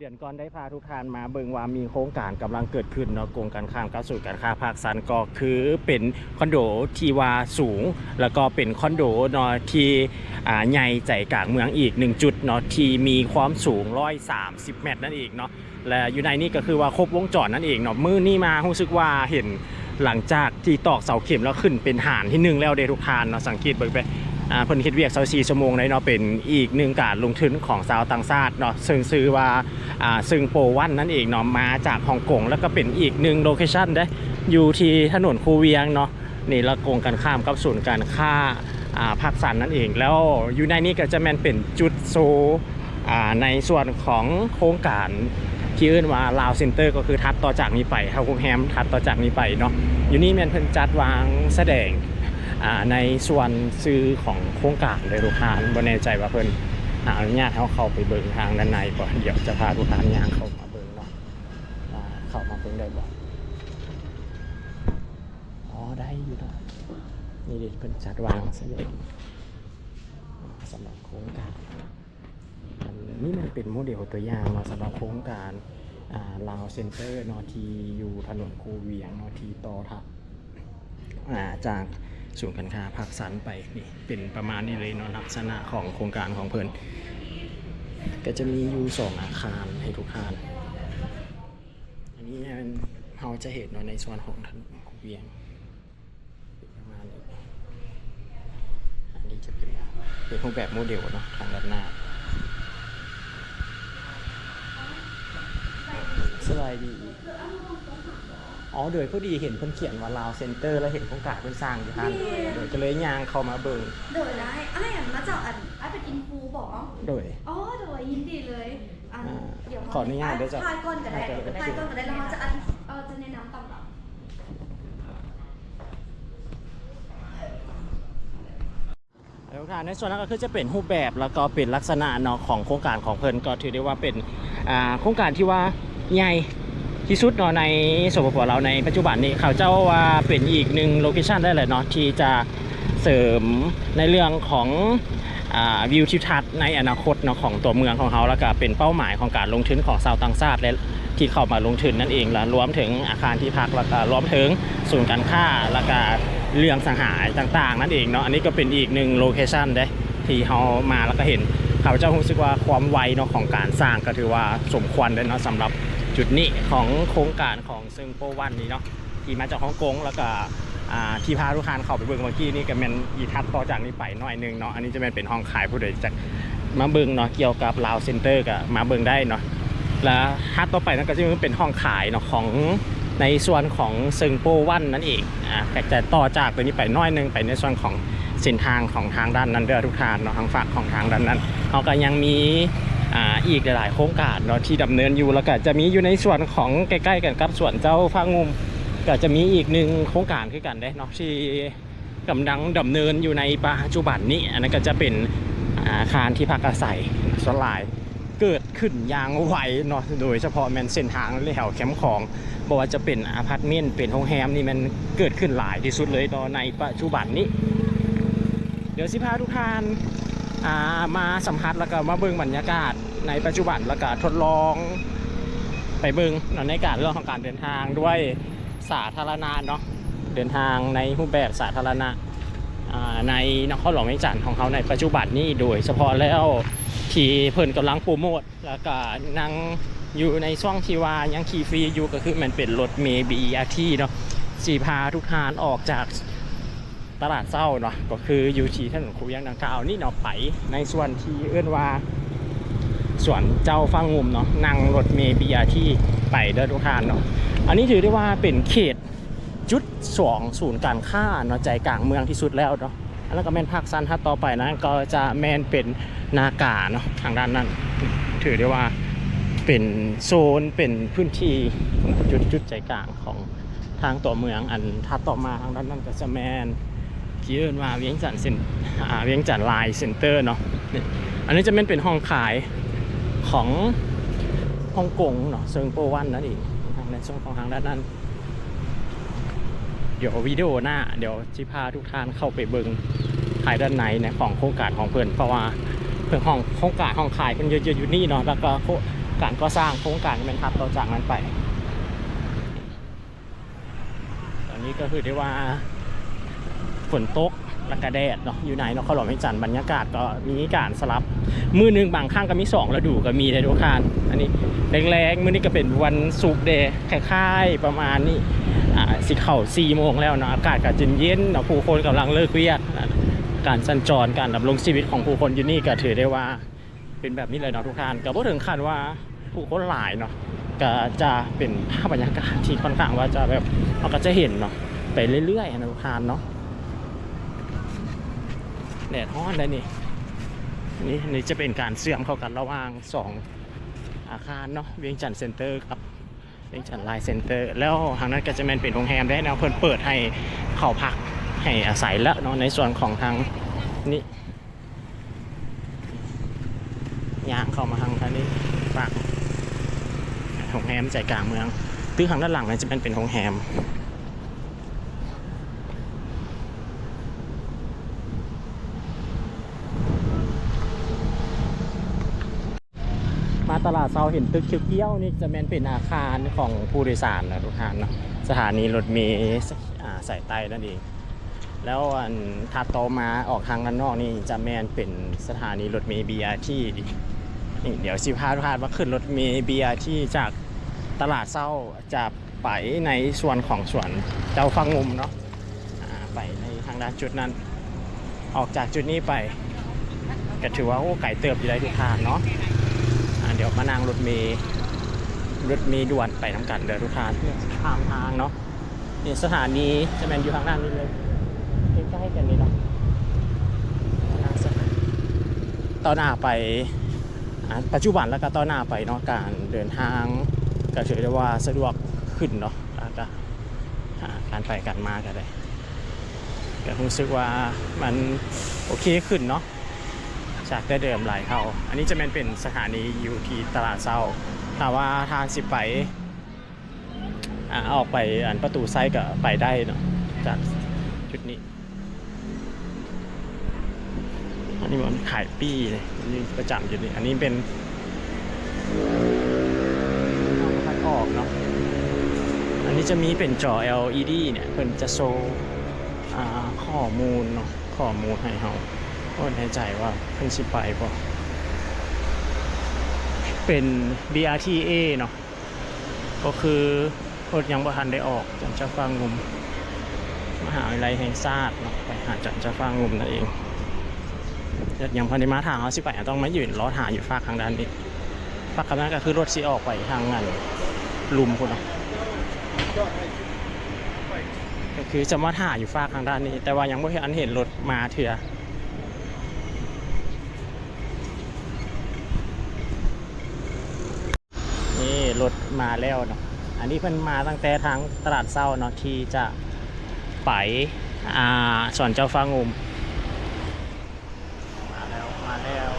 ເດືອນກ່ອນໄດ້ພາທຸກທ່ານມາເບິ່ງວ່າມີໂຄງການກຳລັງເກີດຂຶ້ນເນາະ ກົງກັນຂ້າມກັບສູນການຄ້າພາກຊັນ ກໍຄືເປັນຄອນໂດທີ່ວ່າສູງ ແລ້ວກໍເປັນຄອນໂດເນາະທີ່ ອ່າ ໃຫຍ່ໃຈກາງເມືອງອີກໜຶ່ງຈຸດເນາະ ທີ່ມີຄວາມສູງຮ້ອຍສາມສິບແມັດນັ້ນເອງເນາະ ແລະ ຢູ່ໃນນີ້ກໍຄືວ່າຄົບວົງຈອນນັ້ນເອງເນາະ. ມື້ນີ້ມາຮູ້ສຶກວ່າເຫັນ ຫຼັງຈາກທີ່ຕອກເສົາເຂັມແລ້ວ ຂຶ້ນເປັນຫານທີໜຶ່ງແລ້ວເດ້ທຸກທ່ານເນາະ. ສັງເກດເບິ່ງໄປ ອ່າ ເພິ່ນເຮັດວຽກຊາວສີ່ຊົ່ວໂມງເລີຍເນາະ. ເປັນອີກໜຶ່ງການລົງທຶນຂອງຊາວຕ່າງຊາດເນາະ ເຊິ່ງຊື່ວ່າ ອ່າ ເຊິ່ງໂປວັນນັ້ນເອງເນາະ ມາຈາກຮົງກົງ. ແລ້ວກໍເປັນອີກໜຶ່ງໂລເຄຊັນເດ້ ຢູ່ທີ່ຖະໜົນຄູວຽງເນາະ ນີ້ລະ ກົງກັນຂ້າມກັບສູນການຄ້າ ອ່າ ພາກຊັນນັ້ນເອງ. ແລ້ວຢູ່ໃນນີ້ກໍຈະແມ່ນເປັນຈຸດໂຊ ອ່າ ໃນສ່ວນຂອງໂຄງການທີ່ເອີ້ນວ່າລາວເຊັນເຕີ ກໍຄືຖັດຕໍ່ຈາກນີ້ໄປ ເຮົາໂຮງແຮມຖັດຕໍ່ຈາກນີ້ໄປເນາະ. ຢູ່ນີ້ແມ່ນເພິ່ນຈັດວາງສະແດງ ອ່າ ໃນສ່ວນຊື່ຂອງໂຄງການເດີທຸກທ່ານ. ບໍ່ແນ່ໃຈວ່າເພິ່ນ ອາ ອະນຸຍາດເຮົາເຂົ້າໄປເບິ່ງທາງດ້ານໃນບໍ່? ດຽວຈະພາທຸກທ່ານຍ່າງເຂົ້າມາເບິ່ງເນາະ ວ່າເຂົ້າມາເບິ່ງໄດ້ບໍ່? ອໍ ໄດ້ຢູ່ເນາະ. ນີ້ເດ ເພິ່ນຈັດວາງສະແດງສຳລັບໂຄງການ. ອັນນີ້ມັນເປັນໂມເດວຕົວຢ່າງເນາະ ສຳລັບໂຄງການ ອ່າ ລາວເຊັນເຕີເນາະ ທີ່ຢູ່ຖະໜົນຄູວຽງເນາະ ທີ່ຕໍ່ທັດ ອ່າ ຈາກສູນການຄ້າພາກຊັນໄປ. ນີ້ເປັນປະມານນີ້ເລີຍເນາະ ລັກສະນະຂອງໂຄງການຂອງເພິ່ນ ກໍຈະມີຢູ່ສອງອາຄານໃຫ້ທຸກທ່ານ. ອັນນີ້ແມ່ນເຮົາຈະເຫັນເນາະ ໃນສ່ວນຂອງຖະໜົນຄູວຽງ ປະມານນີ້. ອັນນີ້ຈະເປັນ ເປັນຮູບແບບໂມເດວເນາະ ທາງດ້ານໜ້າ. ສະບາຍດີ. ອໍ ໂດຍ ພໍດີເຫັນເພິ່ນຂຽນວ່າລາວເຊັນເຕີ ແລ້ວເຫັນໂຄງການເພິ່ນສ້າງຢູ່ຫັ້ນ ໂດຍ ກໍເລີຍຍ່າງເຂົ້າມາເບິ່ງ. ໂດຍ ໄດ້. ອ້າຍ ອັນ ມາຈາກ ອັນ ອ້າຍເປັນອິນຟູບໍ? ໂດຍ. ອໍ ໂດຍ ຍິນດີເລີຍ. ອັນ ອ່າ ດຽວ ຂໍອະນຸຍາດເດີເຈົ້າ. ຖ່າຍກ່ອນກໍໄດ້ ຖ່າຍກ່ອນກໍໄດ້ ແລ້ວເຮົາຈະ ເອີ ຈະແນະນຳຕາມຫຼັງ. ທຸກທ່ານ ໃນສ່ວນນັ້ນກໍຄືຈະເປັນຮູບແບບ ແລ້ວກໍເປັນລັກສະນະເນາະ ຂອງໂຄງການຂອງເພິ່ນ ກໍຖືໄດ້ວ່າເປັນ ອ່າ ໂຄງການທີ່ວ່າໃຫຍ່ທີ່ສຸດເນາະ ໃນ ສປປ ລາວ ໃນປັດຈຸບັນນີ້. ເຂົາເຈົ້າວ່າເປັນອີກໜຶ່ງໂລເຄຊັນໄດ້ແຫຼະເນາະ ທີ່ຈະເສີມໃນເລື່ອງຂອງ ອ່າ ວິວທິວທັດໃນອະນາຄົດເນາະ ຂອງຕົວເມືອງຂອງເຮົາ ແລ້ວກໍເປັນເປົ້າໝາຍຂອງການລົງທຶນຂອງຊາວຕ່າງຊາດ ແລະ ທີ່ເຂົ້າມາລົງທຶນນັ້ນເອງ ແລະ ລວມເຖິງອາຄານທີ່ພັກ ແລ້ວກໍລວມເຖິງສູນການຄ້າ ແລ້ວກໍເລື່ອງສະຫາຍຕ່າງໆນັ້ນເອງເນາະ. ອັນນີ້ກໍເປັນອີກໜຶ່ງໂລເຄຊັນເດ້ ທີ່ເຮົາມາແລ້ວກໍເຫັນ ຂ້າພະເຈົ້າຮູ້ສຶກວ່າຄວາມໄວເນາະ ຂອງການສ້າງກໍຖືວ່າສົມຄວນເດ້ເນາະ ສຳລັບຈຸດນີ້ຂອງໂຄງການຂອງເຊິ່ງໂປວັນນີ້ເນາະ ທີ່ມາຈາກຮົງກົງ ແລ້ວກໍ ອ່າ ທີ່ພາທຸກທ່ານເຂົ້າໄປເບິ່ງເມື່ອກີ້ນີ້ ກໍແມ່ນອີກຖັດຕໍ່ຈາກນີ້ໄປໜ້ອຍໜຶ່ງເນາະ. ອັນນີ້ຈະແມ່ນເປັນຫ້ອງຂາຍ ຜູ້ໃດຈະມາເບິ່ງເນາະ ກ່ຽວກັບລາວເຊັນເຕີກໍມາເບິ່ງໄດ້ເນາະ. ແລະ ຖັດຕໍ່ໄປນັ້ນກໍຈະເປັນຫ້ອງຂາຍເນາະ ຂອງໃນສ່ວນຂອງເຊິ່ງໂປວັນນັ້ນເອງ. ອ່າ ກໍຈະຕໍ່ຈາກຕົວນີ້ໄປໜ້ອຍໜຶ່ງ ໄປໃນສ່ວນຂອງເສັ້ນທາງຂອງທາງດ້ານນັ້ນເດີທຸກທ່ານເນາະ ທາງຟາກຂອງທາງດ້ານນັ້ນ. ເຮົາກໍຍັງມີ ອ່າ ອີກຫຼາຍໆໂຄງການເນາະ ທີ່ດຳເນີນຢູ່ ແລ້ວກໍຈະມີຢູ່ໃນສ່ວນຂອງໃກ້ໆກັນກັບສວນເຈົ້າຟ້າງຸ່ມ ກໍຈະມີອີກໜຶ່ງໂຄງການຄືກັນເດ້ເນາະ ທີ່ ກຳລັງດຳເນີນຢູ່ໃນປັດຈຸບັນນີ້. ອັນນັ້ນກໍຈະເປັນອາຄານທີ່ພັກອາໄສ ສ່ວນຫຼາຍເກີດຂຶ້ນຢ່າງໄວເນາະ ໂດຍສະເພາະແມ່ນເສັ້ນທາງແຖວແຄມຂອງ ບໍ່ວ່າຈະເປັນອາພາດເມັນ ເປັນໂຮງແຮມ ນີ້ແມ່ນເກີດຂຶ້ນຫຼາຍທີ່ສຸດເລີຍເນາະ ໃນປັດຈຸບັນນີ້. ດຽວຊິພາທຸກທ່ານ ອ່າ ມາສຳຜັດ ແລ້ວກໍມາເບິ່ງບັນຍາກາດໃນປັດຈຸບັນ ແລ້ວກໍທົດລອງໄປເບິ່ງເນາະ ໃນການ ເລື່ອງຂອງການເດີນທາງດ້ວຍ ສາທາລະນະເນາະ ເດີນທາງໃນຮູບແບບສາທາລະນະ ອ່າ ໃນນະຄອນຫຼວງວຽງຈັນຂອງເຮົາໃນປັດຈຸບັນນີ້ ໂດຍສະເພາະແລ້ວທີ່ເພິ່ນກຳລັງໂປຣໂມດ ແລ້ວກະນັ່ງຢູ່ໃນຊ່ວງທີ່ວ່າຍັງຂີ່ຟຣີຢູ່ ກໍຄືແມ່ນເປັນລົດເມ ບີ ອາ ທີ ເນາະ ຊິພາທຸກທ່ານອອກຈາກຕະຫຼາດເຊົ້າເນາະ ກໍຄືຢູ່ທີ່ຖະໜົນຄູວຽງດັ່ງກ່າວນີ້ເນາະ ໄປໃນສ່ວນທີ່ເອີ້ນວ່າ ສວນເຈົ້າຟ້າງຸ່ມເນາະ ນັ່ງລົດເມ ບີ ອາ ທີ ໄປເດີທຸກທ່ານເນາະ. ອັນນີ້ຖືໄດ້ວ່າເປັນເຂດຈຸດສອງສູນການຄ້າເນາະ ໃຈກາງເມືອງທີ່ສຸດແລ້ວເນາະ. ອັນນັ້ນກໍແມ່ນພາກຊັນຖັດຕໍ່ໄປນັ້ນ ກໍຈະແມ່ນເປັນນາກາເນາະ ທາງດ້ານນັ້ນ ຖືໄດ້ວ່າເປັນໂຊນ ເປັນພື້ນທີ່ຈຸດ ຈຸດໃຈກາງຂອງ ທາງຕົວເມືອງ. ອັນຖັດຕໍ່ມາທາງດ້ານນັ້ນກໍຈະແມ່ນທີ່ເອີ້ນວ່າວຽງຈັນເຊັນ ອ່າ ວຽງຈັນລາຍເຊັນເຕີເນາະ. ອັນນີ້ຈະແມ່ນເປັນຫ້ອງຂາຍຂອງຮົງກົງເນາະ ເຊິ່ງໂປວັນນັ້ນເອງ ໃນສ່ວນຂອງທາງດ້ານນັ້ນ. ດຽວວິດີໂອໜ້າ ດຽວຊິພາທຸກທ່ານເຂົ້າໄປເບິ່ງພາຍດ້ານໃນ ໃນຂອງໂຄງການຂອງເພິ່ນ ເພາະວ່າເພິ່ນຫ້ອງ ໂຄງການຫ້ອງຂາຍເພິ່ນເຍອະໆຢູ່ນີ້ເນາະ ແລ້ວກໍໂຄ ການກໍ່ສ້າງໂຄງການແມ່ນຖັດຕໍ່ຈາກນັ້ນໄປ. ຕອນນີ້ກໍຄືໄດ້ວ່າຝົນຕົກ ແລ້ວກໍແດດເນາະ, ຢູ່ໃນນະຄອນຫຼວງວຽງຈັນບັນຍາກາດກໍມີການສະຫຼັບ, ມື້ໜຶ່ງບາງຄັ້ງກໍມີສອງລະດູກໍມີເດ້ທຸກທ່ານ. ອັນນີ້ແລງໆ ມື້ນີ້ກໍເປັນວັນສຸກເດ້, ຄ້າຍໆປະມານນີ້ ອາ ຊິເຂົ້າສີ່ໂມງແລ້ວເນາະ, ອາກາດກໍຈະເຢັນເນາະ, ຜູ້ຄົນກຳລັງເລີກວຽກ. ການສັນຈອນ ການດຳລົງຊີວິດຂອງຜູ້ຄົນຢູ່ນີ້ກໍຖືໄດ້ວ່າ ເປັນແບບນີ້ເລີຍເນາະທຸກທ່ານ, ກໍບໍ່ເຖິງຂັ້ນວ່າຜູ້ຄົນຫຼາຍເນາະ, ກໍຈະເປັນພາບບັນຍາກາດທີ່ຄ່ອນຂ້າງວ່າຈະແບບ ເຮົາກໍຈະເຫັນເນາະ ໄປເລື້ອຍໆນະທຸກທ່ານເນາະ. ແດດຮ້ອນໄດ໋ນີ້. ນີ້ ນີ້ຈະເປັນການເຊື່ອມເຂົ້າກັນລະຫວ່າງສອງອາຄານເນາະ, ວຽງຈັນເຊັນເຕີກັບວຽງຈັນລາຍເຊັນເຕີ. ແລ້ວທາງນັ້ນກໍຈະແມ່ນເປັນໂຮງແຮມເດ້ເນາະ, ເພິ່ນເປີດໃຫ້ເຂົ້າພັກໃຫ້ອາໄສແລ້ວເນາະ, ໃນສ່ວນຂອງທາງນີ້. ຍ່າງເຂົ້າມາທາງ ທາງນີ້ ປາກໂຮງແຮມໃຈກາງເມືອງ. ຕຶກທາງດ້ານຫຼັງນັ້ນຈະແມ່ນເປັນໂຮງແຮມ. ມາຕະຫຼາດເຊົ້າເຫັນຕຶກຂຽວໆນີ້ ຈະແມ່ນເປັນອາຄານຂອງຜູ້ໂດຍສານນະທຸກທ່ານເນາະ, ສະຖານີລົດເມ ອາ ສາຍໃຕ້ນັ້ນເອງ. ແລ້ວອັນຖັດຕໍ່ມາອອກທາງດ້ານນອກນີ້ ຈະແມ່ນເປັນສະຖານີລົດເມ ບີອາທີ ນີ້. ດຽວຊິພາທຸກທ່ານມາຂຶ້ນລົດເມ ບີອາທີ ຈາກຕະຫຼາດເຊົ້າ ຈະໄປໃນສ່ວນຂອງສວນເຈົ້າຟ້າງຸ່ມເນາະ, ອາ ໄປໃນທາງດ້ານຈຸດນັ້ນ. ອອກຈາກຈຸດນີ້ໄປ ກໍຖືວ່າ ໂອ້ ໄກເຕີບຢູ່ໄດ໋ທຸກທ່ານເນາະ. ອາ ດຽວມານັ່ງລົດເມ ລົດເມດ່ວນໄປນຳກັນເດີທຸກທ່ານ, ຂ້າມທາງເນາະ. ນີ້ສະຖານີຈະແມ່ນຢູ່ທາງດ້ານນີ້ເລີຍ, ໃກ້ໆກັນນີ້ເນາະ. ຕໍ່ໜ້າໄປ ອາ ປັດຈຸບັນແລ້ວກໍຕໍ່ໜ້າໄປເນາະ, ການເດີນທາງກໍຖືໄດ້ວ່າສະດວກຂຶ້ນເນາະ, ແລ້ວກໍ ອາ ການໄປການມາກໍໄດ້ ກໍຮູ້ສຶກວ່າມັນໂອເຄຂຶ້ນເນາະ ຈາກແຕ່ເດີມຫຼາຍເທົ່າ. ອັນນີ້ຈະແມ່ນເປັນສະຖານີຢູ່ທີ່ຕະຫຼາດເຊົ້າ. ຖ້າວ່າທ່ານຊິໄປ ອາ ອອກໄປອັນປະຕູໄຊກໍໄປໄດ້ເນາະ ຈາກຈຸດນີ້. ອັນນີ້ມັນຂາຍປີ້ເດ້, ອັນນີ້ປະຈຳຢູ່ນີ້. ອັນນີ້ເປັນທາງອອກເນາະ. ອັນນີ້ຈະມີເປັນຈໍ ແອລອີດີ ເນຍ, ເພິ່ນຈະໂຊ ອາ ຂໍ້ມູນເນາະ, ຂໍ້ມູນໃຫ້ເຮົາ. ບໍ່ແນ່ໃຈວ່າເພິ່ນຊິໄປບໍ່. ເປັນ ບີອາທີເອ ເນາະ. ກໍຄືລົດຍັງບໍ່ທັນໄດ້ອອກຈາກເຈົ້າຟ້າງຸ່ມ ມະຫາວິທະຍາໄລແຫ່ງຊາດເນາະ, ໄປຫາຈາກເຈົ້າຟ້າງຸ່ມນັ້ນເອງ. ລົດຍັງບໍ່ທັນໄດ້ມາ, ຖ້າເຮົາຊິໄປ ເຮົາຕ້ອງມາຢືນລໍຖ້າຢູ່ຟາກທາງດ້ານນີ້. ຟາກຂ້າງໜ້າກໍຄືລົດຊິອອກໄປທາງອັນລຸ່ມພຸ້ນເນາະ, ກໍຄືຈະມາຖ້າຢູ່ຟາກທາງດ້ານນີ້, ແຕ່ວ່າຍັງບໍ່ທັນເຫັນລົດມາເທື່ອ. ນີ້ລົດມາແລ້ວເນາະ. ອັນນີ້ເພິ່ນມາຕັ້ງແຕ່ທາງຕະຫຼາດເຊົ້າເນາະ ທີ່ຈະໄປ ອ່າ ສວນເຈົ້າຟ້າງຸ່ມ. ມາແລ້ວ ມາແລ້ວ.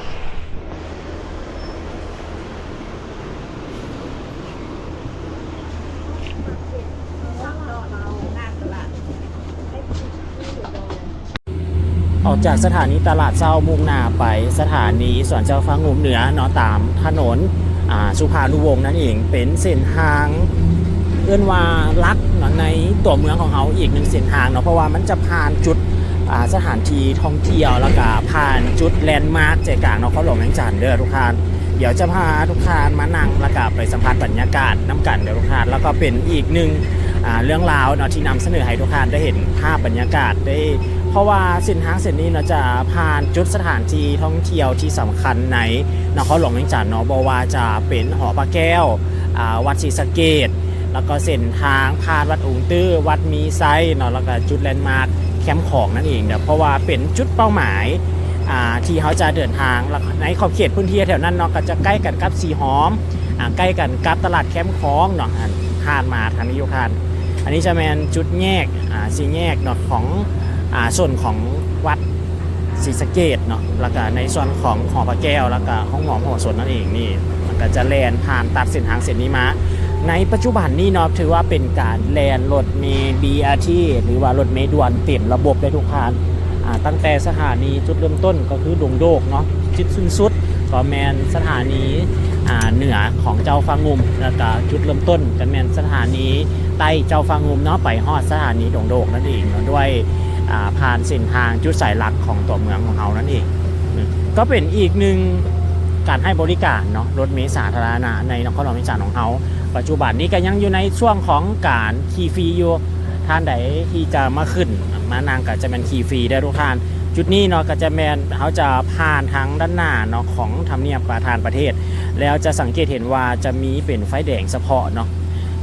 ອອກຈາກສະຖານີຕະຫຼາດເຊົ້າ ມຸ່ງໜ້າໄປສະຖານີສວນເຈົ້າຟ້າງຸ່ມເໜືອເນາະ, ຕາມຖະໜົນ ອ່າ ສຸພານຸວົງນັ້ນເອງ. ເປັນເສັ້ນທາງເອີ້ນວ່າຫຼັກເນາະ ໃນຕົວເມືອງຂອງເຮົາອີກໜຶ່ງເສັ້ນທາງເນາະ, ເພາະວ່າມັນຈະຜ່ານຈຸດ ອ່າ ສະຖານທີ່ທ່ອງທ່ຽວ ແລ້ວກະຜ່ານຈຸດແລນມາກໃຈກາງນະຄອນຫຼວງວຽງຈັນເດີທຸກທ່ານ. ດຽວຈະພາທຸກທ່ານມານັ່ງ ແລ້ວກະໄປສຳຜັດບັນຍາກາດນຳກັນເດີທຸກທ່ານ. ແລ້ວກໍເປັນອີກໜຶ່ງ ອ່າ ເລື່ອງລາວເນາະ ທີ່ນຳສະເໜີໃຫ້ທຸກທ່ານໄດ້ເຫັນພາບບັນຍາກາດໄດ້ ເພາະວ່າເສັ້ນທາງເສັ້ນນີ້ເນາະ ຈະຜ່ານຈຸດສະຖານທີ່ທ່ອງທ່ຽວທີ່ສຳຄັນໃນນະຄອນຫຼວງວຽງຈັນເນາະ, ບໍ່ວ່າຈະເປັນຫໍພະແກ້ວ ອ່າ ວັດສີສະເກດ ແລ້ວກໍເສັ້ນທາງຜ່ານວັດອົງຕື້ ວັດມີໄຊເນາະ, ແລ້ວກໍຈຸດແລນມາກແຄມຂອງນັ້ນເອງເນາະ, ເພາະວ່າເປັນຈຸດເປົ້າໝາຍ ອ່າ ທີ່ເຮົາຈະເດີນທາງ. ແລ້ວໃນຂອບເຂດພື້ນທີ່ແຖວນັ້ນເນາະ ກໍຈະໃກ້ກັນກັບສີຫອມ ອ່າ ໃກ້ກັນກັບຕະຫຼາດແຄມຂອງເນາະ, ອັນ ຜ່ານມາທາງນີ້ຢູ່ທ່ານ. ອັນນີ້ຈະແມ່ນຈຸດແຍກ ອ່າ ສີ່ແຍກເນາະ ຂອງ ອ່າ ໂຊນຂອງວັດສີສະເກດເນາະ, ແລ້ວກະໃນສ່ວນຂອງຫໍພະແກ້ວ ແລ້ວກະໂຮງໝໍມະໂຫສົດນັ້ນເອງ. ນີ້ມັນກະຈະແລ່ນຜ່ານຕັດເສັ້ນທາງເສັ້ນນີ້ມາ. ໃນປັດຈຸບັນນີ້ເນາະ ຖືວ່າເປັນການແລ່ນລົດເມ ບີອາທີ ຫຼືວ່າລົດເມດ່ວນເຕັມລະບົບເດ້ທຸກທ່ານ. ອ່າ ຕັ້ງແຕ່ສະຖານີຈຸດເລີ່ມຕົ້ນກໍຄືດົງໂດກເນາະ, ຈຸດສິ້ນສຸດກໍແມ່ນສະຖານີ ອ່າ ເໜືອຂອງເຈົ້າຟ້າງຸ່ມ ແລ້ວກະຈຸດເລີ່ມຕົ້ນກະແມ່ນສະຖານີໃຕ້ເຈົ້າຟ້າງຸ່ມເນາະ ໄປຮອດສະຖານີດົງໂດກນັ້ນເອງເນາະ ດ້ວຍ ອ່າ ຜ່ານເສັ້ນທາງຈຸດສາຍຫຼັກຂອງຕົວເມືອງຂອງເຮົານັ້ນເອງ. ກໍເປັນອີກໜຶ່ງການໃຫ້ບໍລິການເນາະ ລົດເມສາທາລະນະໃນນະຄອນຫຼວງວຽງຈັນຂອງເຮົາ. ປັດຈຸບັນນີ້ກະຍັງຢູ່ໃນຊ່ວງຂອງການຂີ່ຟຣີຢູ່. ທ່ານໃດທີ່ຈະມາຂຶ້ນມານັ່ງກະຈະແມ່ນຂີ່ຟຣີເດີທຸກທ່ານ. ຈຸດນີ້ເນາະ ກະຈະແມ່ນເຮົາຈະຜ່ານທາງດ້ານໜ້າເນາະ ຂອງທຳນຽບປະທານປະເທດ ແລ້ວຈະສັງເກດເຫັນວ່າຈະມີເປັນໄຟແດງສະເພາະເນາະ.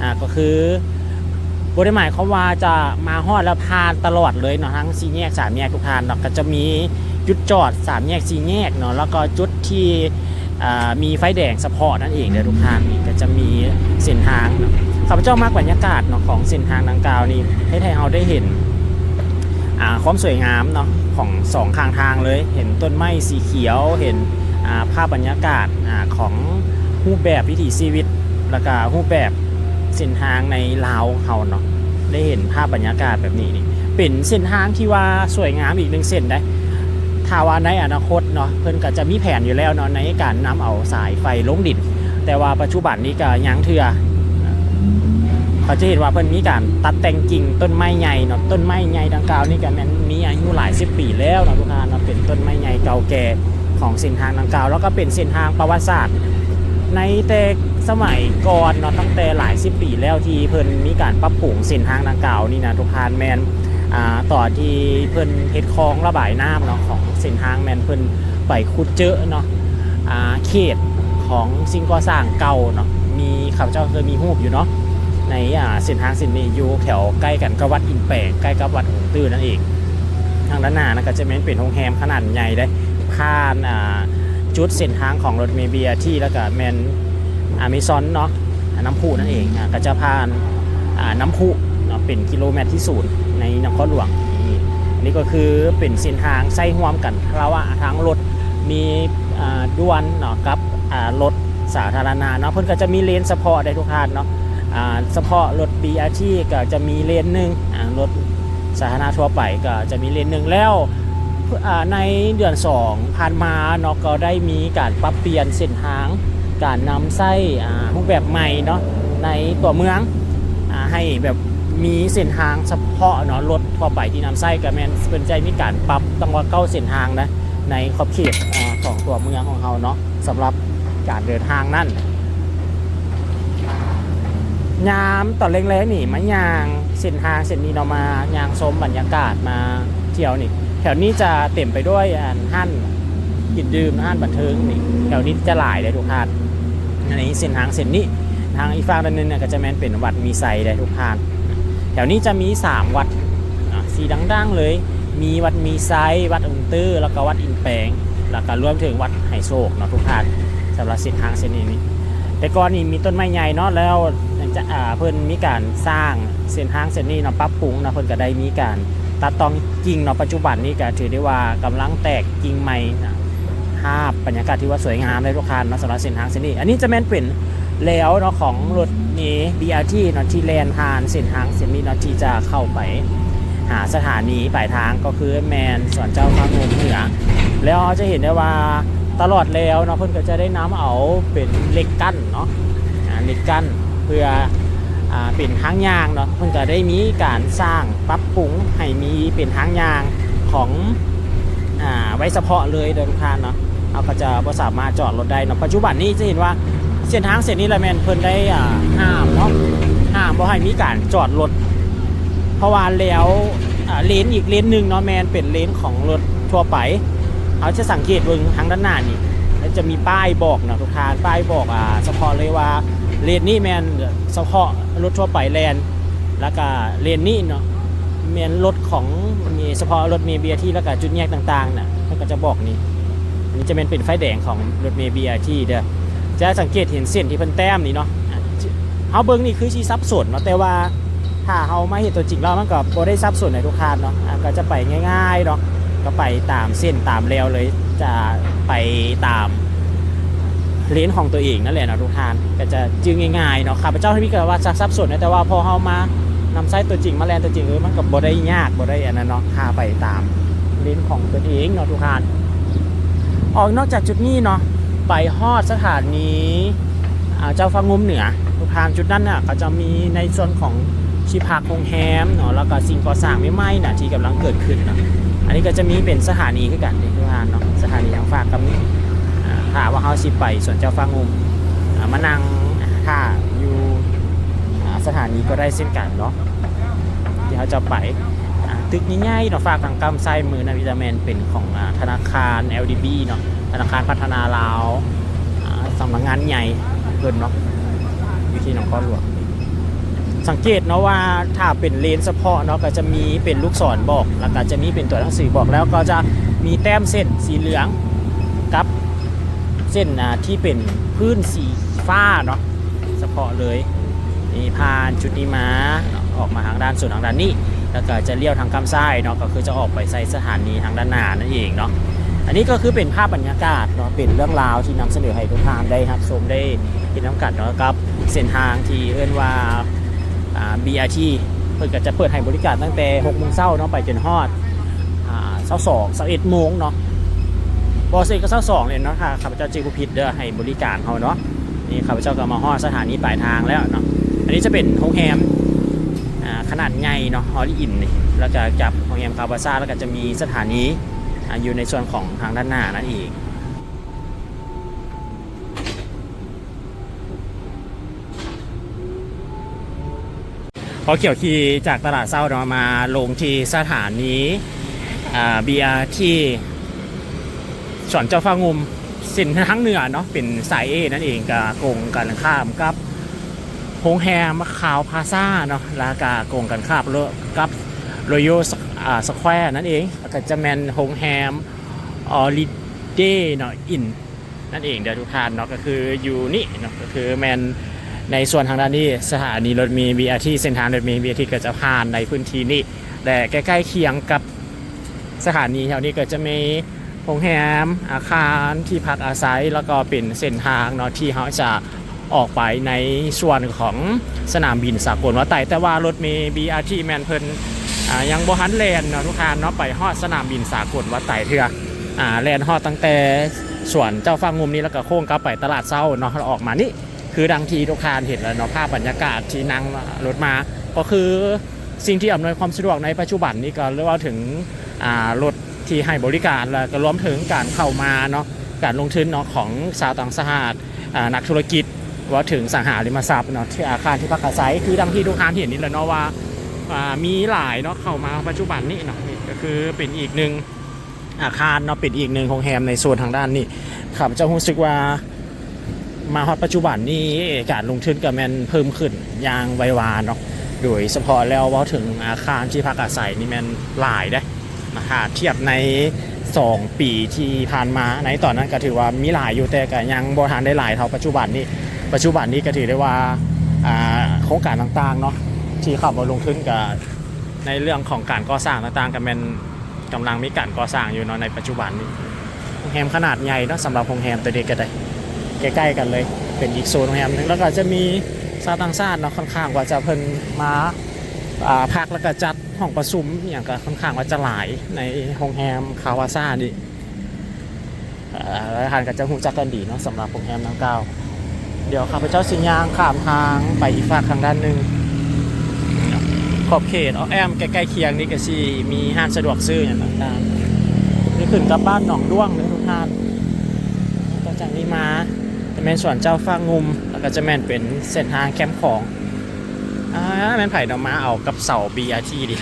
ອ່າ ກໍຄືບໍ່ໄດ້ໝາຍຄວາມວ່າຈະມາຮອດແລ້ວຜ່ານຕະຫຼອດເລີຍເນາະ ທັງສີ່ແຍກສາມແຍກທຸກທ່ານເນາະ. ກະຈະມີຈຸດຈອດສາມແຍກສີ່ແຍກເນາະ ແລ້ວກໍຈຸດທີ່ ອ່າ ມີໄຟແດງສະເພາະນັ້ນເອງເດີທຸກທ່ານ. ນີ້ກໍຈະມີເສັ້ນທາງເນາະ ຂ້າພະເຈົ້າມັກບັນຍາກາດເນາະ ຂອງເສັ້ນທາງດັ່ງກ່າວນີ້ ເຮັດໃຫ້ເຮົາໄດ້ເຫັນ ອ່າ ຄວາມສວຍງາມເນາະ ຂອງສອງຂ້າງທາງເລີຍ. ເຫັນຕົ້ນໄມ້ສີຂຽວ ເຫັນ ອ່າ ພາບບັນຍາກາດ ອ່າ ຂອງຮູບແບບວິຖີຊີວິດ ແລ້ວກະຮູບແບບເສັ້ນທາງໃນລາວເຮົາເນາະ. ໄດ້ເຫັນພາບບັນຍາກາດແບບນີ້ນີ້ ເປັນເສັ້ນທາງທີ່ວ່າສວຍງາມອີກໜຶ່ງເສັ້ນໄດ໋. ຖ້າວ່າໃນອະນາຄົດເນາະ ເພິ່ນກະຈະມີແຜນຢູ່ແລ້ວເນາະ ໃນການນຳເອົາສາຍໄຟລົງດິນ ແຕ່ວ່າປັດຈຸບັນນີ້ກະຍັງເທື່ອ. ເຮົາຈະເຫັນວ່າເພິ່ນມີການຕັດແຕ່ງກິ່ງຕົ້ນໄມ້ໃຫຍ່ເນາະ. ຕົ້ນໄມ້ໃຫຍ່ດັ່ງກ່າວນີ້ກະແມ່ນມີອາຍຸຫຼາຍສິບປີແລ້ວເນາະທຸກທ່ານເນາະ ເປັນຕົ້ນໄມ້ໃຫຍ່ເກົ່າແກ່ຂອງເສັ້ນທາງດັ່ງກ່າວ ແລ້ວກໍເປັນເສັ້ນທາງປະຫວັດສາດໃນແຕ່ສະໄໝກ່ອນເນາະ ຕັ້ງແຕ່ຫຼາຍສິບປີແລ້ວທີ່ເພິ່ນມີການປັບປຸງເສັ້ນທາງດັ່ງກ່າວນີ້ນະທຸກທ່ານ. ແມ່ນ ອ່າ ຕອນທີ່ເພິ່ນເຮັດຄອງລະບາຍນ້ຳເນາະ ຂອງເສັ້ນທາງ ແມ່ນເພິ່ນໄປຂຸດເຈິເນາະ ອ່າ ເຂດຂອງສິ່ງກໍ່ສ້າງເກົ່າເນາະ. ມີ ຂ້າພະເຈົ້າເຄີຍມີຮູບຢູ່ເນາະ ໃນ ອ່າ ເສັ້ນທາງເສັ້ນນີ້ ຢູ່ແຖວໃກ້ກັນກັບວັດອິນແປງ ໃກ້ກັບວັດຫົງຕື້ນັ້ນເອງ. ທາງດ້ານໜ້ານັ້ນກໍຈະແມ່ນເປັນໂຮງແຮມຂະໜາດໃຫຍ່ເດ້ ຜ່ານ ອ່າ ຈຸດເສັ້ນທາງຂອງລົດເມ ບີອາທີ ແລ້ວກໍແມ່ນອາເມຊອນເນາະ ອ່າ ນ້ຳພຸນັ້ນເອງ. ອ່າ ກໍຈະຜ່ານ ອ່າ ນ້ຳພຸເນາະ ເປັນກິໂລແມັດທີສູນໃນນະຄອນຫຼວງ. ນີ້ ອັນນີ້ກໍຄືເປັນເສັ້ນທາງໃຊ້ຮ່ວມກັນລະຫວ່າງທາງລົດເມ ອ່າ ດ່ວນເນາະ ກັບ ອ່າ ລົດສາທາລະນະເນາະ. ເພິ່ນກໍຈະມີເລນສະເພາະໄດ້ທຸກທ່ານເນາະ. ອ່າ ສະເພາະລົດ ບີອາທີ ກໍຈະມີເລນໜຶ່ງ ອ່າ ລົດສາທາລະນະທົ່ວໄປກໍຈະມີເລນໜຶ່ງ. ແລ້ວ ອ່າ ໃນເດືອນສອງຜ່ານມາເນາະ ກໍໄດ້ມີການປັບປ່ຽນເສັ້ນທາງ ການນຳໃຊ້ ອ່າ ຮູບແບບໃໝ່ເນາະ ໃນຕົວເມືອງ ອ່າ ໃຫ້ແບບມີເສັ້ນທາງສະເພາະເນາະ ລົດທົ່ວໄປທີ່ນຳໃຊ້ ກໍແມ່ນເພິ່ນຈະມີການປັບຕັ້ງວ່າເກົ້າເສັ້ນທາງນະ ໃນຂອບເຂດ ອ່າ ຂອງຕົວເມືອງຂອງເຮົາເນາະ. ສຳລັບການເດີນທາງນັ້ນ ຍາມຕອນແລງໆນີ້ ມາຍ່າງເສັ້ນທາງເສັ້ນນີ້ເນາະ ມາຍ່າງຊົມບັນຍາກາດ ມາທ່ຽວນີ້ ແຖວນີ້ຈະເຕັມໄປດ້ວຍ ອັນ ຮ້ານກິນດື່ມ ຮ້ານບັນເທີງນີ້ ແຖວນີ້ຈະຫຼາຍເດ້ທຸກທ່ານ. ອັນນີ້ເສັ້ນທາງເສັ້ນນີ້ ທາງອີກຟາກໜຶ່ງນະ ກໍຈະແມ່ນເປັນວັດມີໄຊເດ້ທຸກທ່ານ. ແຖວນີ້ຈະມີສາມວັດ ອ່າ ທີ່ດັງໆເລີຍ ມີວັດມີໄຊ, ວັດອົງຕື້ ແລ້ວກໍວັດອິນແປງ ແລ້ວກໍລວມເຖິງວັດໄຫໂສກເນາະທຸກທ່ານ. ສຳລັບເສັ້ນທາງເສັ້ນນີ້ນີ້ ແຕ່ກ່ອນນີ້ມີຕົ້ນໄມ້ໃຫຍ່ເນາະ ແລ້ວ ເພິ່ນມີການສ້າງເສັ້ນທາງເສັ້ນນີ້ເນາະ ປັບປຸງເນາະ ເພິ່ນກໍໄດ້ມີການຕັດຕ່ອງກິ່ງເນາະ. ປັດຈຸບັນນີ້ກໍຖືໄດ້ວ່າກຳລັງແຕກກິ່ງໃໝ່ນະ ພາບບັນຍາກາດທີ່ວ່າສວຍງາມເດ້ທຸກທ່ານເນາະ ສຳລັບເສັ້ນທາງເສັ້ນນີ້. ອັນນີ້ຈະແມ່ນເປັນ ແລວເນາະ ຂອງລົດເມ ບີອາທີ ເນາະ ທີ່ແລ່ນຜ່ານເສັ້ນທາງເສັ້ນນີ້ເນາະ ທີ່ຈະເຂົ້າໄປຫາສະຖານີປາຍທາງ ກໍຄືແມ່ນສວນເຈົ້າພະນົມເໜືອ. ແລ້ວເຮົາຈະເຫັນໄດ້ວ່າຕະຫຼອດແລວເນາະ ເພິ່ນກໍຈະໄດ້ນຳເອົາເປັນເຫຼັກກັ້ນເນາະ ອ່າ ເຫຼັກກັ້ນເພື່ອ ອ່າ ເປັນທາງຍ່າງເນາະ. ເພິ່ນກໍໄດ້ມີການສ້າງປັບປຸງໃຫ້ມີເປັນທາງຍ່າງຂອງ ອ່າ ໄວ້ສະເພາະເລີຍເດີທຸກທ່ານເນາະ. ເຮົາກໍຈະບໍ່ສາມາດຈອດລົດໄດ້ເນາະ. ປັດຈຸບັນນີ້ຈະເຫັນວ່າເສັ້ນທາງເສັ້ນນີ້ລະແມ່ນເພິ່ນໄດ້ ອ່າ ຫ້າມເນາະ ຫ້າມບໍ່ໃຫ້ມີການຈອດລົດ ເພາະວ່າແລ້ວ ອ່າ ເລນອີກເລນໜຶ່ງເນາະ ແມ່ນເປັນເລນຂອງລົດທົ່ວໄປ. ເຮົາຈະສັງເກດເບິ່ງທາງດ້ານໜ້ານີ້ ແລ້ວຈະມີປ້າຍບອກເນາະທຸກທ່ານ ປ້າຍບອກ ອ່າ ສະເພາະເລີຍວ່າເລນນີ້ແມ່ນສະເພາະລົດທົ່ວໄປແລ່ນ ແລ້ວກະເລນນີ້ເນາະ ແມ່ນລົດຂອງ ມີສະເພາະລົດເມ ບີອາທີ ແລ້ວກະຈຸດແຍກຕ່າງໆນະ ເພິ່ນກໍຈະບອກນີ້. ອັນນີ້ຈະແມ່ນເປັນໄຟແດງຂອງລົດເມ ບີອາທີ ເດີ. ຈະສັງເກດເຫັນເສັ້ນທີ່ເພິ່ນແຕ້ມນີ້ເນາະ ເຮົາເບິ່ງນີ້ຄືຊິສັບສົນເນາະ ແຕ່ວ່າຖ້າເຮົາມາເຫັນຕົວຈິງແລ້ວ ມັນກໍບໍ່ໄດ້ສັບສົນໃດທຸກທ່ານເນາະ. ອ່າ ກໍຈະໄປງ່າຍໆເນາະ ກໍໄປຕາມເສັ້ນຕາມແລວເລີຍ ຈະໄປຕາມ ເລນຂອງຕົວເອງນັ້ນແຫຼະເນາະທຸກທ່ານ ກໍຈະຈື່ງ່າຍໆເນາະ. ຂ້າພະເຈົ້າທຳອິດກໍວ່າຈະສັບສົນນະ ແຕ່ວ່າພໍເຮົາມານຳໃຊ້ຕົວຈິງ ມາແລ່ນຕົວຈິງ ເອີ ມັນກໍບໍ່ໄດ້ຍາກ ບໍ່ໄດ້ອັນນັ້ນເນາະ ຖ້າໄປຕາມເລນຂອງຕົນເອງເນາະທຸກທ່ານ. ອອກນອກຈາກຈຸດນີ້ເນາະ ໄປຮອດສະຖານີ ອ່າ ເຈົ້າຟ້າງຸ່ມເໜືອ ທຸກທ່ານ. ຈຸດນັ້ນນະ ກໍຈະມີໃນສ່ວນຂອງທີ່ພັກໂຮງແຮມເນາະ ແລ້ວກໍສິ່ງກໍ່ສ້າງໃໝ່ໆນະ ທີ່ກຳລັງເກີດຂຶ້ນເນາະ. ອັນນີ້ກໍຈະມີເປັນສະຖານີຄືກັນເດ້ ທຸກທ່ານເນາະ, ສະຖານີທາງຟາກກັບນີ້. ອ່າ ຖ້າວ່າເຮົາຊິໄປສວນເຈົ້າຟ້າງຸ່ມ ອ່າ ມານັ່ງຖ້າຢູ່ ອ່າ ສະຖານີກໍໄດ້ເຊັ່ນກັນເນາະ ທີ່ເຮົາຈະໄປ. ອ່າ ຕຶກໃຫຍ່ໆເນາະ ຟາກທາງກ້ຳຊ້າຍມືນັ້ນ ວິຕາແມ່ນເປັນຂອງ ອ່າ ທະນາຄານ ແອລດີບີ ເນາະ, ທະນາຄານພັດທະນາລາວ ອ່າ ສຳນັກງານໃຫຍ່ຂອງເພິ່ນເນາະ ຢູ່ທີ່ນະຄອນຫຼວງ. ສັງເກດເນາະວ່າ ຖ້າເປັນເລນສະເພາະເນາະ ກໍຈະມີເປັນລູກສອນບອກ ແລ້ວກໍຈະມີເປັນຕົວໜັງສືບອກ ແລ້ວກໍຈະມີແຕ້ມເສັ້ນສີເຫຼືອງກັບເສັ້ນ ອ່າ ທີ່ເປັນພື້ນສີຟ້າເນາະ ສະເພາະເລີຍ. ນີ້ ຜ່ານຈຸດນີ້ມາເນາະ ອອກມາທາງດ້ານສວນທາງດ້ານນີ້ ແລ້ວກໍຈະລ້ຽວທາງກ້ຳຊ້າຍເນາະ ກໍຄືຈະອອກໄປໃສ່ສະຖານີທາງດ້ານໜ້ານັ້ນເອງເນາະ. ອັນນີ້ກໍຄືເປັນພາບບັນຍາກາດເນາະ ເປັນເລື່ອງລາວທີ່ນຳສະເໜີໃຫ້ທຸກທ່ານໄດ້ຮັບຊົມ ໄດ້ເຫັນນຳກັນເນາະ ກັບເສັ້ນທາງທີ່ເອີ້ນວ່າ ອ່າ ບີອາທີ ເພິ່ນກໍຈະເປີດໃຫ້ບໍລິການຕັ້ງແຕ່ຫົກໂມງເຊົ້າເນາະ ໄປຈົນຮອດ ອ່າ ຊາວສອງ ຊາວເອັດໂມງເນາະ ບໍ່ເສຍກໍຊາວສອງເລີຍເນາະ ຖ້າຂ້າພະເຈົ້າຈຳບໍ່ຜິດເດີ ໃຫ້ບໍລິການເຮົາເນາະ. ນີ້ຂ້າພະເຈົ້າກໍມາຮອດສະຖານີປາຍທາງແລ້ວເນາະ. ອັນນີ້ຈະເປັນໂຮງແຮມ ອ່າ ຂະໜາດໃຫຍ່ເນາະ All Inn ນີ້ ແລ້ວກໍຈາກໂຮງແຮມ Crowne Plaza ແລ້ວກໍຈະມີສະຖານີ ອ່າ ຢູ່ໃນສ່ວນຂອງທາງດ້ານໜ້ານັ້ນເອງ. ພໍຂຽວຂີ່ຈາກຕະຫຼາດເຊົ້າເນາະ ມາລົງທີ່ສະຖານີ ອ່າ ບີອາທີ ສວນເຈົ້າຟ້າງຸ່ມ ເສັ້ນທາງເໜືອເນາະ ເປັນສາຍເອນັ້ນເອງ ກໍກົງກັນຂ້າມກັບໂຮງແຮມ Crowne Plaza ເນາະ ແລ້ວກໍກົງກັນຂ້າມກັບ Royal ສະ ອ່າ Square ນັ້ນເອງ. ແລ້ວກໍຈະແມ່ນໂຮງແຮມ Holiday ເນາະ Inn ນັ້ນເອງເດີທຸກທ່ານເນາະ. ກໍຄືຢູ່ນີ້ເນາະ ກໍຄືແມ່ນໃນສ່ວນທາງດ້ານນີ້ ສະຖານີລົດເມບີອາທີ ເສັ້ນທາງລົດເມບີອາທີ ກໍຈະຜ່ານໃນພື້ນທີ່ນີ້ ແລະ ໃກ້ໆຄຽງກັບສະຖານີແຖວນີ້ ກໍຈະມີໂຮງແຮມ ອາຄານທີ່ພັກອາໄສ ແລ້ວກໍເປັນເສັ້ນທາງເນາະ ທີ່ເຮົາຈະ ອອກໄປໃນສ່ວນຂອງສະໜາມບິນສາກົນວັດໄຕ. ແຕ່ວ່າລົດເມບີອາທີແມ່ນເພິ່ນ ອ່າ ຍັງບໍ່ທັນແລ່ນເນາະທຸກທ່ານເນາະ ໄປຮອດສະໜາມບິນສາກົນວັດໄຕເທື່ອ. ອ່າ ແລ່ນຮອດຕັ້ງແຕ່ສວນເຈົ້າຟ້າງຸ່ມນີ້ ແລ້ວກໍໂຄ້ງກັບໄປຕະຫຼາດເຊົ້າເນາະ ແລ້ວອອກມານີ້ ຄືດັ່ງທີ່ທຸກທ່ານເຫັນແລ້ວເນາະ. ພາບບັນຍາກາດທີ່ນັ່ງລົດມາ ກໍຄືສິ່ງທີ່ອຳນວຍຄວາມສະດວກໃນປັດຈຸບັນນີ້ ກໍເວົ້າເຖິງ ອ່າ ລົດທີ່ໃຫ້ບໍລິການ ແລ້ວກໍລວມເຖິງການເຂົ້າມາເນາະ ການລົງທຶນເນາະ ຂອງຊາວຕ່າງຊາດ ອ່າ ນັກທຸລະກິດ ເວົ້າເຖິງສັງຫາລິມະຊັບເນາະ ທີ່ອາຄານທີ່ພັກອາໄສ ຄືດັ່ງທີ່ທຸກທ່ານເຫັນນີ້ແຫຼະເນາະວ່າ ອ່າ ມີຫຼາຍເນາະ ເຂົ້າມາປັດຈຸບັນນີ້ເນາະ. ນີ້ກໍຄືເປັນອີກໜຶ່ງອາຄານເນາະ ເປັນອີກໜຶ່ງໂຮງແຮມໃນໂຊນທາງດ້ານນີ້. ຂ້າພະເຈົ້າຮູ້ສຶກວ່າມາຮອດປັດຈຸບັນນີ້ ການລົງທຶນກໍແມ່ນເພີ່ມຂຶ້ນຢ່າງໄວວາເນາະ ໂດຍສະເພາະແລ້ວເວົ້າເຖິງອາຄານທີ່ພັກອາໄສນີ້ແມ່ນຫຼາຍເດ້. ຖ້າທຽບໃນສອງປີທີ່ຜ່ານມາ ໃນຕອນນັ້ນກໍຖືວ່າມີຫຼາຍຢູ່ ແຕ່ກໍຍັງບໍ່ທັນໄດ້ຫຼາຍເທົ່າປັດຈຸບັນນີ້. ປັດຈຸບັນນີ້ກໍຖືໄດ້ວ່າ ອ່າ ໂຄງການຕ່າງໆເນາະ ທີ່ເຂົ້າມາລົງທຶນ ກໍໃນເລື່ອງຂອງການກໍ່ສ້າງຕ່າງໆ ກໍແມ່ນກຳລັງມີການກໍ່ສ້າງຢູ່ເນາະ ໃນປັດຈຸບັນນີ້. ໂຮງແຮມຂະໜາດໃຫຍ່ເນາະ ສຳລັບໂຮງແຮມຕົວນີ້ກໍໄດ້ ໃກ້ໆກັນເລີຍ ເປັນອີກໂຊນໂຮງແຮມໜຶ່ງ. ແລ້ວກໍຈະມີຊາວຕ່າງຊາດເນາະ ຄ່ອນຂ້າງວ່າຈະເພິ່ນມາ ອ່າ ພັກ ແລ້ວກໍຈັດຫ້ອງປະຊຸມອີ່ຫຍັງ ກໍຄ່ອນຂ້າງວ່າຈະຫຼາຍໃນໂຮງແຮມຄາວາຊານີ້. ເອີ ຫຼາຍໆທ່ານກໍຈະຮູ້ຈັກກັນດີເນາະ ສຳລັບໂຮງແຮມດັ່ງກ່າວ. ດຽວຂ້າພະເຈົ້າຊິຍ່າງຂ້າມທາງໄປອີກຟາກທາງດ້ານໜຶ່ງ. ຂອບເຂດອ້ອມແອ້ມໃກ້ໆຄຽງນີ້ກໍຊິມີຮ້ານສະດວກຊື້ຫຍັງຕ່າງໆ. ນີ້ຂຶ້ນກັບບ້ານໜອງດ້ວງເດີທຸກທ່ານ. ຕໍ່ຈາກນີ້ມາຈະແມ່ນສວນເຈົ້າຟ້າງຸ່ມ ແລ້ວກໍຈະແມ່ນເປັນເສັ້ນທາງແຄມຂອງ. ອ່າ ແມ່ນໃຜເນາະ ມາເອົາກັບເສົາບີອາທີນີ້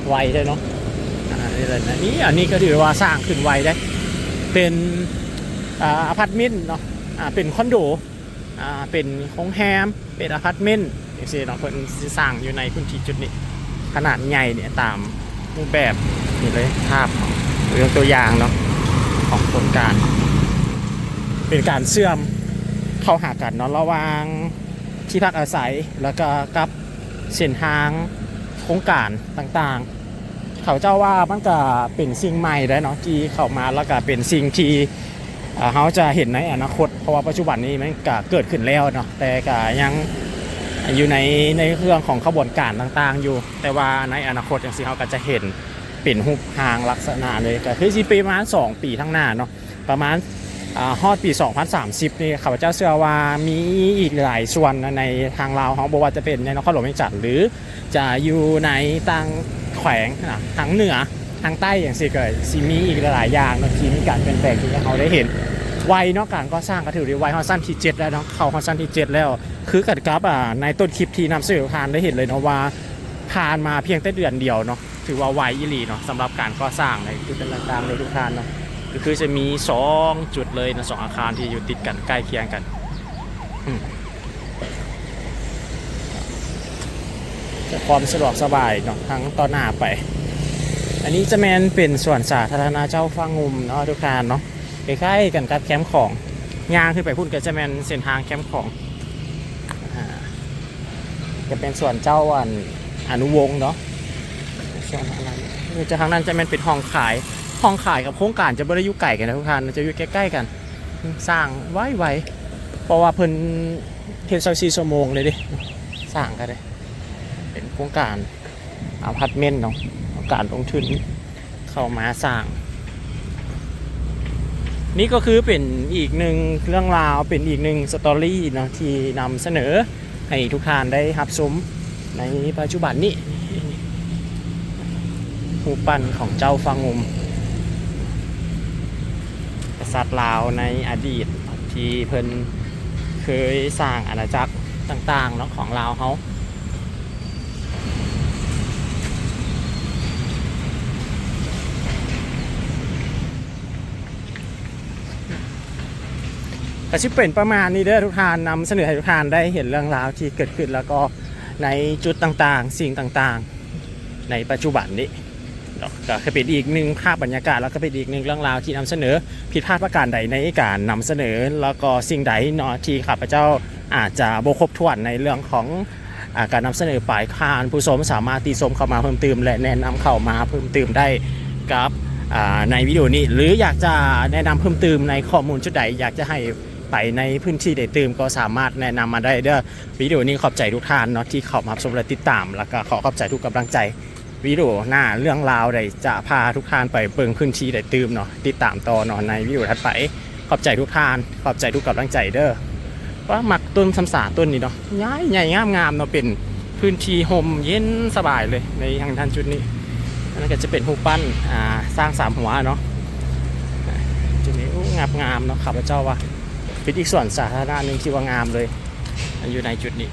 ໄວແທ້ເນາະ. ອ່າ ນີ້ແຫຼະນະ ນີ້ ອັນນີ້ກໍຖືວ່າສ້າງຂຶ້ນໄວເດ້ ເປັນ ອ່າ ອາພາດເມັນເນາະ ອ່າ ເປັນຄອນໂດ ອ່າ ເປັນໂຮງແຮມ ເປັນອາພາດເມັນຈັ່ງຊີ້ເນາະ. ເພິ່ນຊິສ້າງຢູ່ໃນພື້ນທີ່ຈຸດນີ້ ຂະໜາດໃຫຍ່ນີ້ ຕາມຮູບແບບນີ້ເລີຍ ພາບ ຍົກຕົວຢ່າງເນາະ ຂອງໂຄງການ ເປັນການເຊື່ອມເຂົ້າຫາກັນເນາະ ລະຫວ່າງ ທີ່ພັກອາໄສ ແລ້ວກໍກັບເສັ້ນທາງໂຄງການຕ່າງໆ. ເຂົາເຈົ້າວ່າມັນກະເປັນສິ່ງໃໝ່ໄດ໋ເນາະ ທີ່ເຂົ້າມາ ແລ້ວກະເປັນສິ່ງທີ່ ເອີ ເຮົາຈະເຫັນໃນອະນາຄົດ ເພາະວ່າປັດຈຸບັນນີ້ມັນກະເກີດຂຶ້ນແລ້ວເນາະ ແຕ່ກະຍັງຢູ່ໃນ ໃນເລື່ອງຂອງຂະບວນການຕ່າງໆຢູ່ ແຕ່ວ່າໃນອະນາຄົດຈັ່ງຊີ້ ເຮົາກະຈະເຫັນເປັນຮູບຮ່າງລັກສະນະເລີຍ ກະຄືຊິປະມານສອງປີຂ້າງໜ້າເນາະ. ປະມານ ອ່າ ຮອດປີສອງພັນສາມສິບນີ້ ຂ້າພະເຈົ້າເຊື່ອວ່າມີອີກຫຼາຍສ່ວນໃນທາງລາວເຮົາ ບໍ່ວ່າຈະເປັນໃນນະຄອນຫຼວງວຽງຈັນ ຫຼື ຈະຢູ່ໃນຕ່າງແຂວງນະ ທາງເໜືອ ທາງໃຕ້ຈັ່ງຊີ້ ກໍຊິມີອີກຫຼາຍໆຢ່າງເນາະ ທີ່ມີການປ່ຽນແປງທີ່ໃຫ້ເຮົາໄດ້ເຫັນ. ໄວເນາະ ການກໍ່ສ້າງກໍຖືໄດ້ໄວ ຮອດຊັ້ນທີເຈັດແລ້ວເນາະ ເຂົ້າຮອດຊັ້ນທີເຈັດແລ້ວ ຄືກັນກັບ ອ່າ ໃນຕົ້ນຄລິບທີ່ນຳສະເໜີໃຫ້ທ່ານໄດ້ເຫັນເລີຍເນາະ ວ່າຜ່ານມາພຽງແຕ່ເດືອນດຽວເນາະ ຖືວ່າໄວອີ່ຫຼີເນາະ ສຳລັບການກໍ່ສ້າງໃນຈຸດຕ່າງໆເລີຍທຸກທ່ານເນາະ. ກໍຄືຈະມີສອງຈຸດເລີຍເນາະ ສອງອາຄານທີ່ຢູ່ຕິດກັນ ໃກ້ຄຽງກັນ ອືມ ເພື່ອຄວາມສະດວກສະບາຍເນາະ ທາງຕໍ່ໜ້າໄປ. ອັນນີ້ຈະແມ່ນເປັນສວນສາທາລະນະເຈົ້າຟ້າງຸ່ມເນາະທຸກທ່ານເນາະ ຄ້າຍໆກັນກັບແຄມຂອງ ຍ່າງຂຶ້ນໄປພຸ້ນກໍຈະແມ່ນເສັ້ນທາງແຄມຂອງ ອ່າ ຈະເປັນສວນເຈົ້າ ອັນ ອະນຸວົງເນາະ ສ່ວນທາງນັ້ນ ຈາກທາງນັ້ນຈະແມ່ນເປັນຫ້ອງຂາຍ ຫ້ອງຂາຍກັບໂຄງການຈະບໍ່ໄດ້ຢູ່ໄກກັນນະທຸກທ່ານ ຈະຢູ່ໃກ້ໆກັນ ສ້າງໄວໆ ເພາະວ່າເພິ່ນເຮັດຊາວສີ່ຊົ່ວໂມງເລີຍເດ້ ສ້າງກໍໄດ້ ເປັນໂຄງການອາພາດເມັນເນາະ ການລົງທຶນ ເຂົ້າມາສ້າງ. ນີ້ກໍຄືເປັນອີກໜຶ່ງເລື່ອງລາວ ເປັນອີກໜຶ່ງສະຕໍຣີເນາະ ທີ່ນຳສະເໜີໃຫ້ທຸກທ່ານໄດ້ຮັບຊົມໃນປັດຈຸບັນນີ້ ຮູບປັ້ນຂອງເຈົ້າຟ້າງຸ່ມ ກະສັດລາວໃນອະດີດ ທີ່ເພິ່ນເຄີຍສ້າງອານາຈັກຕ່າງໆເນາະ ຂອງລາວເຮົາ. ກໍຊິເປັນປະມານນີ້ເດີທຸກທ່ານ ນຳສະເໜີໃຫ້ທຸກທ່ານໄດ້ເຫັນເລື່ອງລາວທີ່ເກີດຂຶ້ນ ແລ້ວກໍໃນຈຸດຕ່າງໆ ສິ່ງຕ່າງໆ ໃນປັດຈຸບັນນີ້ເນາະ ກໍຄືເປັນອີກໜຶ່ງພາບບັນຍາກາດ ແລ້ວກໍເປັນອີກໜຶ່ງເລື່ອງລາວທີ່ນຳສະເໜີ. ຜິດພາດປະການໃດໃນການນຳສະເໜີ ແລ້ວກໍສິ່ງໃດເນາະ ທີ່ຂ້າພະເຈົ້າອາດຈະບໍ່ຄົບຖ້ວນໃນເລື່ອງຂອງ ອ່າ ການນຳສະເໜີໄປ ທ່ານຜູ້ຊົມສາມາດຕິຊົມເຂົ້າມາເພີ່ມຕື່ມ ແລະ ແນະນຳເຂົ້າມາເພີ່ມຕື່ມໄດ້ກັບ ອ່າ ໃນວິດີໂອນີ້ ຫຼື ຢາກຈະແນະນຳເພີ່ມຕື່ມໃນຂໍ້ມູນຈຸດໃດ ຢາກຈະໃຫ້ໄປໃນພື້ນທີ່ໃດຕື່ມ ກໍສາມາດແນະນຳມາໄດ້ເດີ້. ວິດີໂອນີ້ຂອບໃຈທຸກທ່ານເນາະ ທີ່ເຂົ້າມາຮັບຊົມ ແລະ ຕິດຕາມ ແລ້ວກໍຂໍຂອບໃຈທຸກກຳລັງໃຈ. ວິດີໂອໜ້າເລື່ອງລາວໃດຈະພາທຸກທ່ານໄປເບິ່ງພື້ນທີ່ໃດຕື່ມເນາະ ຕິດຕາມຕໍ່ເນາະ ໃນວິດີໂອຖັດໄປ. ຂອບໃຈທຸກທ່ານ ຂອບໃຈທຸກກຳລັງໃຈເດີ້. ວ່າມັກຕົ້ນຊຳສາຕົ້ນນີ້ເນາະ ໃຫຍ່ໆ ງາມໆເນາະ ເປັນພື້ນທີ່ຮົ່ມເຢັນສະບາຍເລີຍໃນທາງດ້ານຈຸດນີ້. ອັນນັ້ນກໍຈະເປັນຮູບປັ້ນ ອ່າ ຊ້າງສາມຫົວເນາະ ຈຸດນີ້ ໂອ້ ງາມໆເນາະ. ຂ້າພະເຈົ້າວ່າເປັນອີກສວນສາທາລະນະໜຶ່ງທີ່ວ່າງາມເລີຍ ຢູ່ໃນຈຸດນີ້.